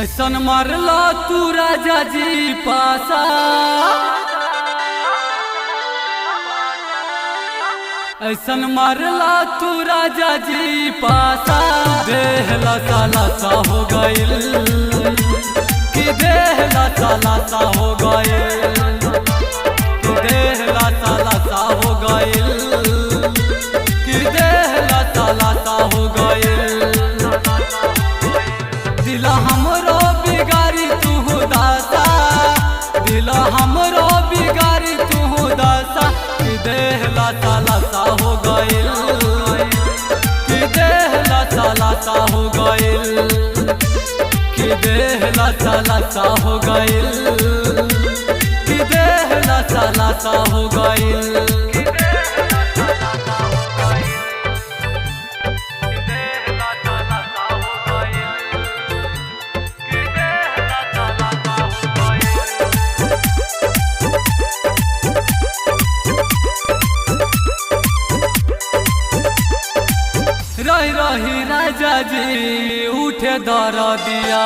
ऐसन मरला तू राजा जी पासा, ऐसन मरला तू राजा जी पासा, देह लसा लसा हो गइल कि देह लसा लसा हो गइल, कि देह लसा लसा हो गइल, कि देह लसा लसा हो गइल। दिल हमरो बिगारी तू दासा, दिल हमरो बिगारी तू दासा, कि देह लसा लसा हो गइल, कि देह लसा लसा हो गइल, कि देह लसा लसा हो गइल, कि देह लसा लसा हो गइल। रही रही राजा जी उठे दर दिया,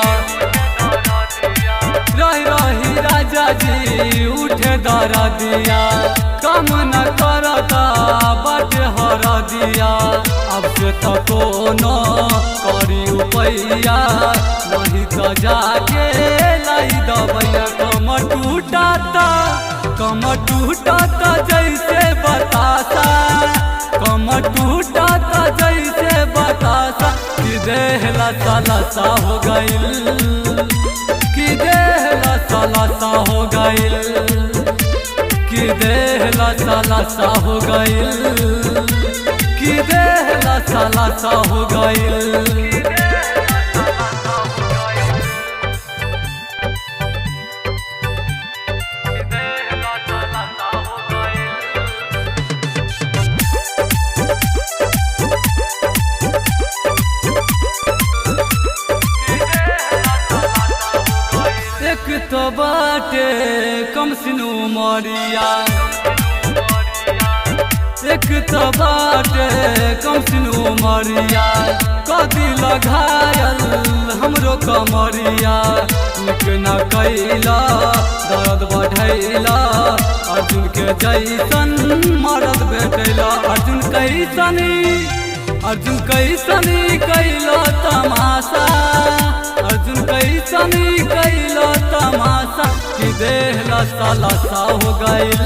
रही रही राजा जी उठे दर दिया, कम न करता बट हर दिया। अब से तो कोनो करी उपैया, नहीं तो जाके लाई दबैया। कम टूटाता, कम टूटाता जैसे बतासा, कम टूटाता जैसे बतासा, कि देह लसा लसा हो गइल, कि देह लसा लसा हो गइल, कि देह लसा लसा हो गइल, कि देह लसा लसा हो गइल। एक तो बाटे कम सिनू मरिया, एक तो बाटे कम सिनू मरिया, कदी लगायल हमरो कमरिया। निक न कैला दर्द बढ़ैला, अर्जुन के जैसन मरद भेटैला। अर्जुन कैसन, अर्जुन कैसन कैलो तमाशा, अर्जुन कैसन कैलो तमाशा, कि देह लसा लसा हो गइल,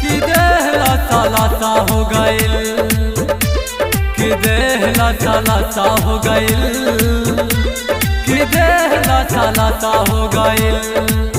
कि देह लसा लसा हो गइल, कि देह लसा लसा हो गइल, कि देह लसा लसा हो गइल।